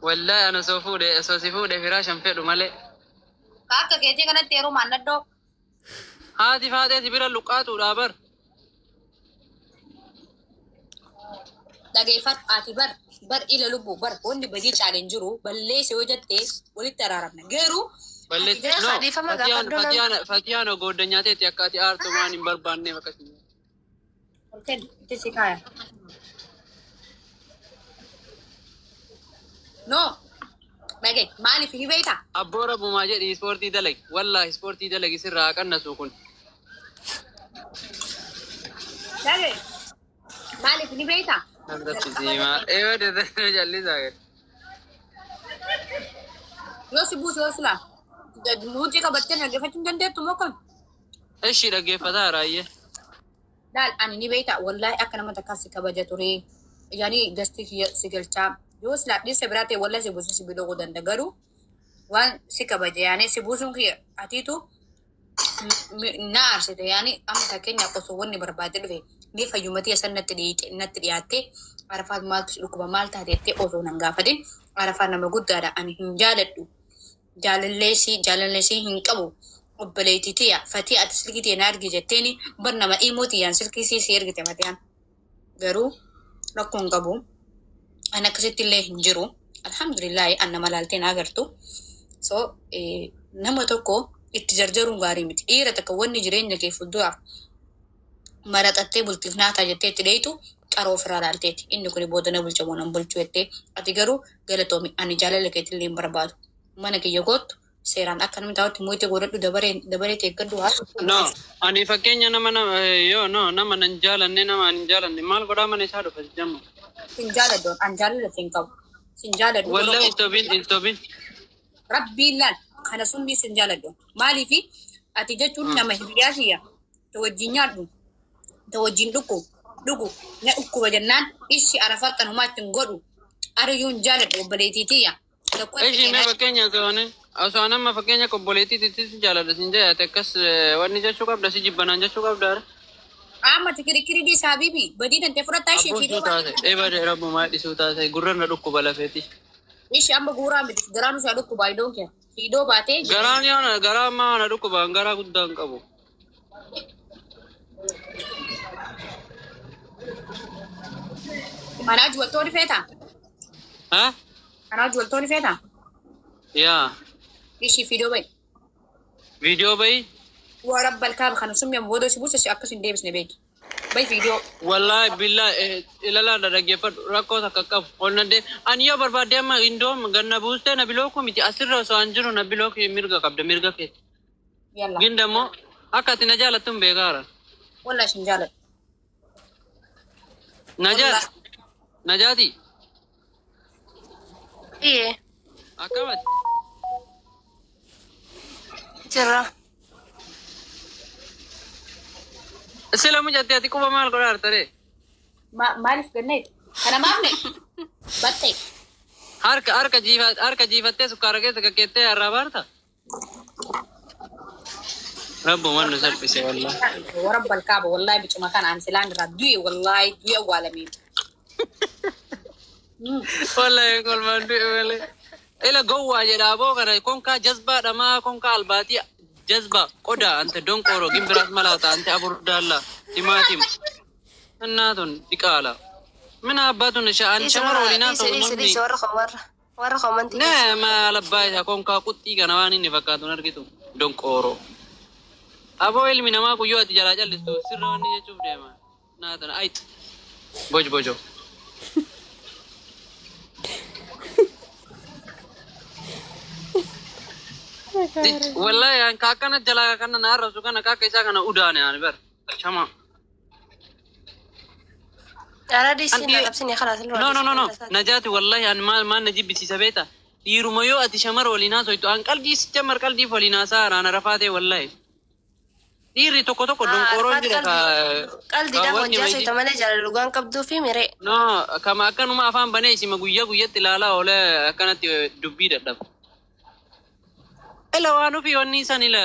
Wallaahi ana osoo fuudhe osoo si fuudhe firaashan fedhu malee. Ka akka keetii kanatti heerumaan naddoo. Haati faatee si bira luqqaatuudha bar. Dhageeffadhu ati bar bar ila lubbu bar wanni badii caale hin jiru balleesse yoo jette walitti araaramna garuu ati Balleessi jecha no Dhiifama fatiyaan gaafadhu nama. fatiyaan fatiyaan gooddanyaa teeti akka ati aartu waan hin barbaanneef akkasii. Ol kenni itti si kaaya. No dhagaye maaliif ni beektaa? Abboo rabbumaa jedhi ispoortii dalagi wallaahi ispoortii dalagi sirraa haa qannasu kun. Dhagaye maaliif ni beektaa? Namtatti siimaa eewa dedee jallisaa gadi. Yoo si buuse yoo silaa muuxii qabattee dhaggeeffachuu hin dandeettu moo kan? Eshi dhaggeeffataa raayyee. Laal ani ni beektaa wallaahi akka nama takkaa si kabaja ture yaani gastii kiyya si galchaa yoo silaa dhirsa biraa ta'e wallaahi si buusee si bilooquu danda'a garuu waan si kabaja yaani si buusuun kiyya atiitu na aarsite yaani amma fakkeenyaaf osoo wanni barbaade dhufe mee fayyumatii asan natti dhiite natti dhiyaatte Arafaat maaltu si dhukkuba maal taate jettee osoo nan gaafatin Arafaat nama guddaadha ani hin jaaladhu jaalalleesii jaalalleesii hin qabu obboleettii tiya fatii ati silkii tiyya na argi jetteeni bar nama imoo tiyyaan silkii sii si ergite matiyaan garuu rakkoo hin qabu ani akkasitti illee hin jiru alhamdulillahi an nama laaltee na agartu so nama tokko itti jarjaruun gaarii miti dhiira takka wanni jireenya kee fuulduraaf maraxattee bultiif naataa jettee itti dheeytu qaroo ofirraa laalteeti inni kun booda na bulcha moo nan bulchu jettee ati garuu galatoomi ani jaalala keetillee hin barbaadu mana kiyya koottu seeraan akka namni taa'utti mo'itti godhadhu dabaree dabaree eeggadhu haa No, ani fakkeenya nama nama yoo no nama nan jaalanne nama ani hin jaalanne maal godhaa mana isaa dhufa jijjamma. Sin jaaladhu an jaalala sin qabu sin jaaladhu. Wallahi hin tobin hin tobin. Rabbiin laal kana summii sin jaaladhu maaliifi ati jechuun nama hiriyaa kiyya ta wajjin nyaadhu ta wajjin dhugu dhugu na dhukkuba jennaan ishi Arafaat kan homaa ittiin godhu ariyyuun jaaladhu obboleettii tiyya tokko itti Ishi mee kennaa. fakkeenya osoo ani osoo ani amma fakkeenya obboleettii si jaaladha sin jedhe ati akkas wanni jechuu qabda si jibbanaan jechuu qabda ara. Amma tikirikiri dhiisaa habiibi badii tantee fudhattaa ishee Abboo fiidoo suu taate ebade rabbumaa dhisuu taate gurra na dhukkuba lafeeti. Ishi amma guuraa miti garaan isaa dhukkuba I don't care. Fiidoo baatee Garaan yoo na garaa ammaa na dhukkuba an garaa guddaa hin qabu. Manaa juwaltoonni feetaa? Ha? Manaa juwaltoonni feetaa? Yaa. Ishii fiidoo ba'i. Viidiyoo bayi. Waa rabbal kaaba kana summi amma booda si buuse si akkas hin deebisne beeki. Ba'i fiidoo. Wallahi billahi ilalaadha dhaggeeffadhu rakkoo takka qabu onnadde ani yoo barbaadde amma indoom ganna buustee na bilookuu miti asirra osoo an jiru na bilookii mirga qabda mirga keeti. Yalla. Gin dammoo akka ati na jaalattu hin beekaara. Wallahi sin jaaladhu. Najaat Najaati Iye, akkamati jira. sila mucatti ati quba maal godhaa jirta ree? Maaliif gannee? Kana maaf ne? Baxxee. Harka harka jiifa harka jiifattee sukkaara keessa kakkeettee har'aa baarta? Rabbuma nu salphise wallahi. Warabbal kaaba wallahi bicuma kana ani silaan irraa du'e wallahi du'e awwaalamee. Wallahi kolmaan du'e malee. Ila gowwaa jedha aboo kana konkaa jazbaa dhamaa konkaa albaatii jazbaa qodaa ante donqooro gimbiraas malaata ante aburdaalla timaatim innaatun diqaala. Mina abbaatun sha'an Dhiisa shamara warra waliin haa dhiisa ta'u dhiisa namni. dhiisa warra warra warra komantii Ne keessa. maal abbaa isaa konkaa quxxii kana waan inni fakkaatu hin argitu donqooro. Aboo ilmi namaa guyyoo ati jalaa callistu sirra wanni jechuuf deema. Naatan ayit boj bojo. Wallahi an ka akkana jalaa kana na arrabsu kana ka akka isaa kana udaane ani bar. Shama. Ara An dhiisi na qabsini khalaas No no no no Najaati wallahi an maal maal na jibbisiisa beekta dhiiruma yoo ati shamara waliin haasoytu an qalbii sicha mar qalbiif waliin haasaa araan arafaa ta'e wallahi dhiirri tokko tokko donqooroon jira ka Qalbiidhaaf wanni hojii mayti haasofta malee jaalala dhugaan qabduu fi miree. No kama akkanuma afaan banee isima guyyaa guyyatti ilaalaa oolee akkanatti dubbii dadhaba. Ila waan ofii wanni isaan ila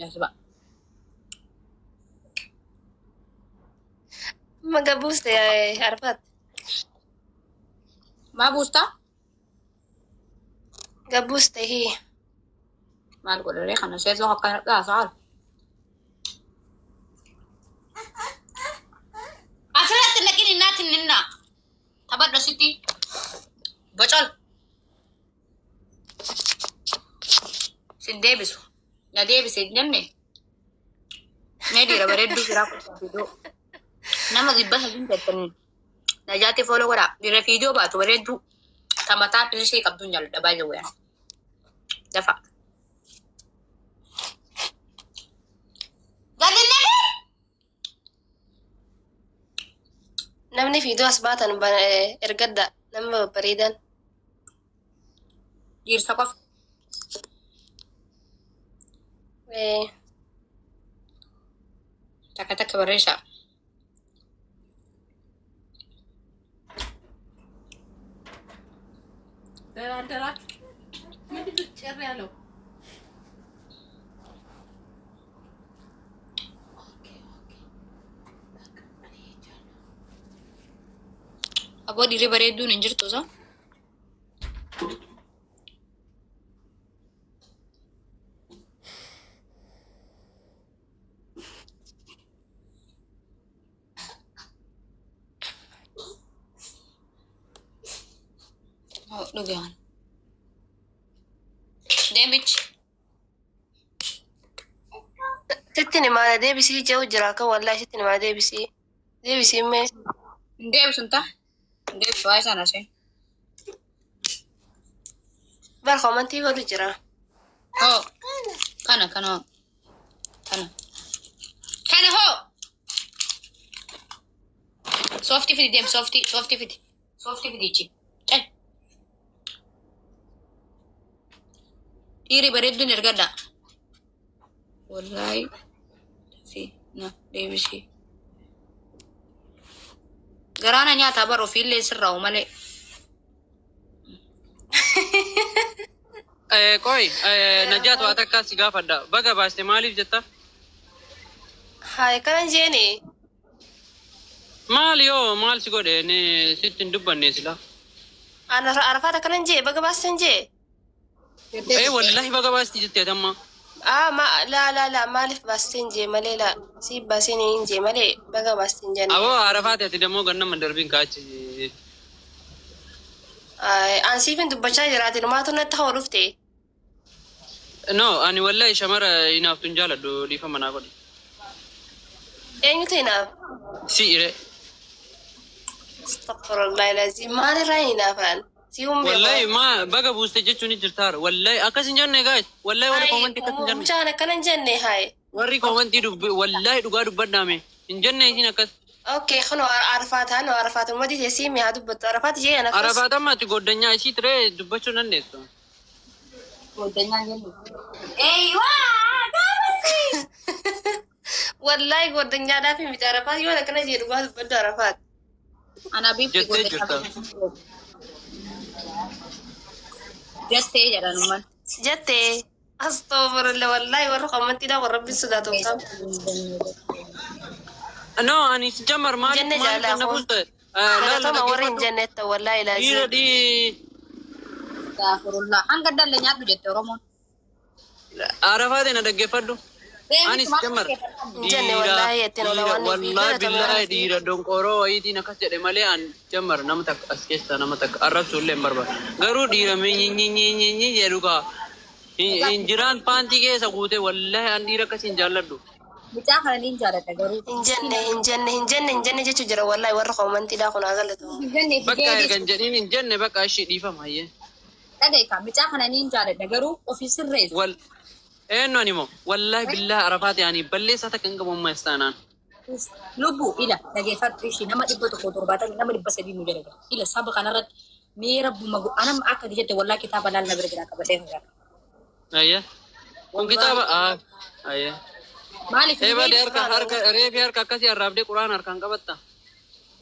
Jazba. Maga buuste Arfaat. Maa buustaa? Gabbuus tahii. Maal godharee kana seetloo akkana dhaasaa. Asirratti naqin innaatiin ninna. Taphadhu asitti. Bocol. Sin deebisu. Na deebise hin jenne. Mee dhiira bareedduu biraa qofa fidoo. Nama 300 jettanii. Najaatti follow godhaa. Dhiira fiidoo baatu bareedduu. Ta mataa pilisii qabduun jaalladha baay'ee wayaan. Dafa. Gadi naqi! Namni fiidoo as baatan ergadda nama babbareedan. Dhiirsa qofa. Takka takka barreessaa. ደህና አደራችሁ። ምንድን ነው ጭር ያለው? Okay, okay። በቃ እኔ ሄጃለሁ። Aboo dhiirri bareedduun hin jirtu osoo. Dhugaan. Deemichi. Sitti himaa deebisii jedhu jira akka wallaahi sitti himaa deebisii. Deebisii mee. Hin deebisu hin ta'a. Hin deebisu waa'ee sana seen. Bar komantii godhu jira. Hoo. Kana kana hoo. Kana. Kana hoo. Sooftii fidi deem sooftii sooftii fidi. Sooftii fidi ichi. Cai. Dhiirri bareedduun ergadha. Wallaahi. Fi na deebisii. Garaana nyaataa bara ofiillee sirraa'u malee. Qoy Najaat waa takka si gaafadha. Baga baaste maaliif jetta? Hayi kanan jeeni. Maal yoo maal si godhe ni sitti hin dubbanne sila. Ana arafaata kanan jee baga baasten jee. Wallahi baga baasti jettee tamma. Ah ma la la la maaliif baasten jee malee la si baaseen hin jee malee baga baasten jenne. Aboo arafaati ati dammoo gannama darbiin kaachi. Ay an siifin dubbachaa jiraate numaatu natti hawwa dhufte. No ani wallahi shamara hinaaftu hin jaaladhu dhiifama naa godhi. Eenyutu hinaaf? Si ire. Astaghfirullah lazim maalirraa hinaafan? Si humbe. Wallahi ma baga buuste jechuun ni jirtaara. Wallahi akkas hin jenne guys. Wallahi warri koomantii akkas hin jenne. Mucaan akkana hin jenne hayi. Warri koomantii dubbi wallahi dhugaa dubbadhaame. Hin jenne isin akkas. Okay kuno arfaataan arfaatu ummati teessii mi'aa dubbattu arfaati jee an akkas. Arafaat amma ati goddanyaa isii ture dubbachuu hin dandeessu. Goddanyaan jennu. Eeywaa! Gaafasi! Wallahi goddanyaadhaaf miti arafaat yoo akkana jee dhugaa dubbaddu arafaat. Ana biifti Jettee jirta. Jettee jedhan umman. Jettee astaghfirullah wallahi warra komantiidhaa warra rabbiin sodaatu hin qabu. No ani si jammar maaliif Jenne maaliif jaalaa na kun. buuste? Laala Galatoma warri hin dhaggeeffadhu. jennetta wallahi Dhiira laazim. dhii Astaghfirullah. Hanga dalle nyaadhu jette Oromoon. Arafaate na dhaggeeffadhu. Ani si jammar Hin jenne dhiira wallahi jetteen ola dhiira waan fi wallahi galatoma billahi warra dhiira donqoroo wayiitiin akkas jedhe malee an jammar nama takka as keessaa nama takka arrabsuu illee hin barbaadu. Garuu dhiira minyinyinyinyi jedhu kaa injiraan paantii keessa guute wallahi an dhiira akkas hin jaalladhu. Mucaa kana niin jaaladha garuu. Hin jenne hin jenne hin jenne hin jenne jechuu jira wallahi warra komantiidhaa kun haa galatomu. Hin jenne itti Bakka deebisi. erga hin jedhiin hin jenne bakka ishii dhiifama hayyee. Dhaga'ikaa mucaa kana niin jaaladha garuu ofii sirreessu. Wal eenyu ani moo wallahi billahi arafaate ani balleessaa takka hin qabu amma istaanaan. Lubbu ila dhageeffadhu ishii nama 170 nama 300 nu jala jira. Ila saba kanarratti mee rabbuma anam akka ati jette wallahi kitaaba laal na bira jira qabadhee jira. Hayyee. Kun kitaaba ah hayyee. Maaliif Ee hin bade beektu? harka harka reefi harka akkasii arraabdee quraan harkaan qabatta.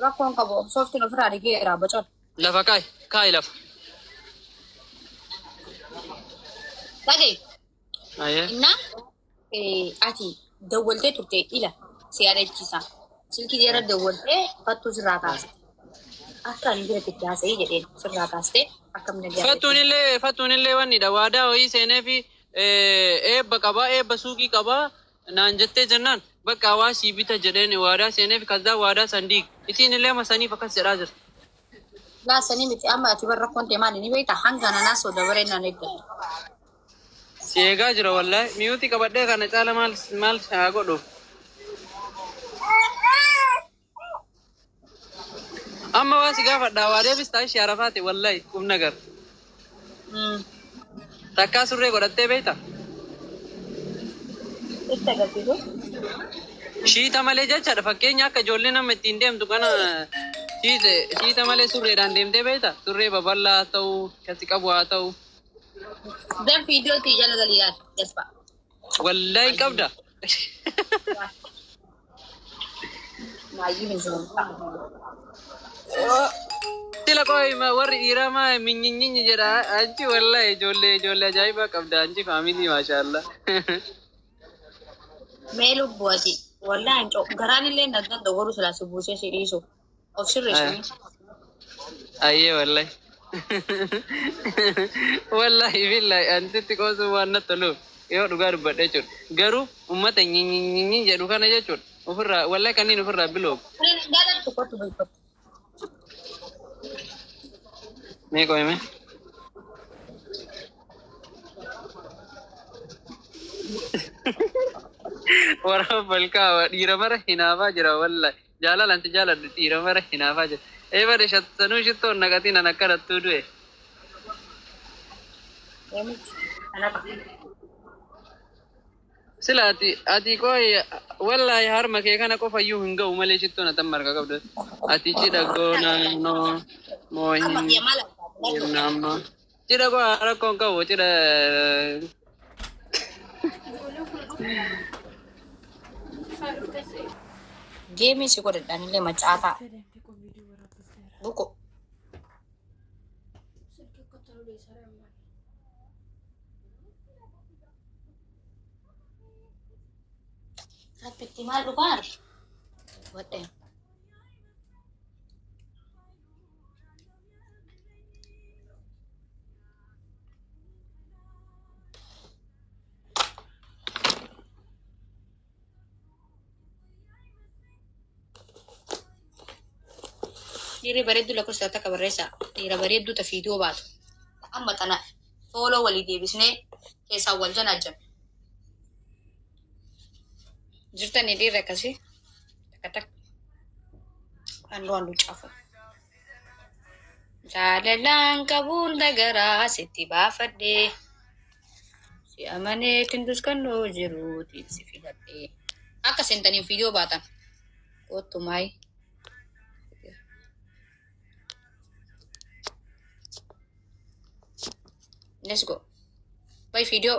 Rakkoon qabu sooftiin ofirraa dhigeera bocoon. Lafa kaa'i kaa'i lafa. Dhaga'i. Hayyee. Innaa ati dawwaltee turte ila si yaadachiisa. Silkii jara dawwaltee fattuu sirraa kaasta. Akka ani jira itti haasa'ee jedheen sirraa kaastee akkam nagaa. Fattuun illee wannidha waadaa wayii seenee fi eebba qabaa, eebba suuqii qabaa naan jettee jennaan bakka hawaasii bita jedheen waadaa seenee fi kazaa waadaa sandiiq isiin illee masaniif akkas jedhaa jirti. Laasanii miti, amma ati barra rakkoon ta'e maali ni beektaa? Hanga ananaa sooda baree naan eeggattu. Si eegaa jira wallaahi, miyuuti qabadhee kana caala maal maal haa godhu. Amma waan si gaafadhaa waa deebistaa ishee arafaate wallaahi qubna gar. Takkaa surree godhattee beektaa? Itti agarsiisu. Shiita malee jechaadha, fakkeenya akka ijoollee nama ittiin deemtu kana shiita malee surreedhaan deemtee beektaa? Surree babal'aa haa ta'u, kasi qabu haa ta'u. Dan viidiyootii jala galii yaad jasba. Wallaahi qabda. Maayyii mizoon. Sila qoy warri dhiiraa maa minyinyi jedha achi, wallaahi ijoollee ajaa'ibaa qabda anchi faamilii maashaallah. Mee lubbuu ati wallaahi hin coo garaan illee na danda'u godhu silaa si buusee si dhiisu. Of sirreessu. Ayyee wallahi. Wallahi billahi ansitti qoosuu waan natti toluuf yoo dhugaa dubbadhe jechuudha. Garuu uummata nyinyinyi jedhu kana jechuudha. Ofirraa wallahi kanneen ofirraa biloogu. Jaallattu kottu beekatu. Mee qoyme. Waraaba balkaa dhiira mara hinaafaa jira wallahi. Jaalala anti jaaladhu dhiira mara hinaafaa jira. Ee bade sanuu shittoon naqatiin an akkanattuu du'e. Kanaaf Sila ati qoy wallahi harma kee kana qofa iyyuu hin ga'u malee shittoon atan marga qabdu. Ati cidha goona no moo amma hin kiyya maal deemna amma. Cidha goo rakkoon qabu cidha. Geemii si godhadhaan illee macaataa. Buko. Rabbitti maal dhugaa wadheen. Dhiirri bareedduu lakkoofsa takka barreessaa. Dhiira bareedduu ta fiidoo baatu. Amma tana fooloo walii deebisnee keessaan wal janajjan. Jirtanii dhiirri akkasii? Takka takka. Halluu halluu caafu. Jaalalaan qabuun dagaraa sitti baafadhee. Si amanee tinduskannoo jiruuti si filadhee. Akka seentaniin fiidoo baatan. Kottu maayi. Let's go. Bye video.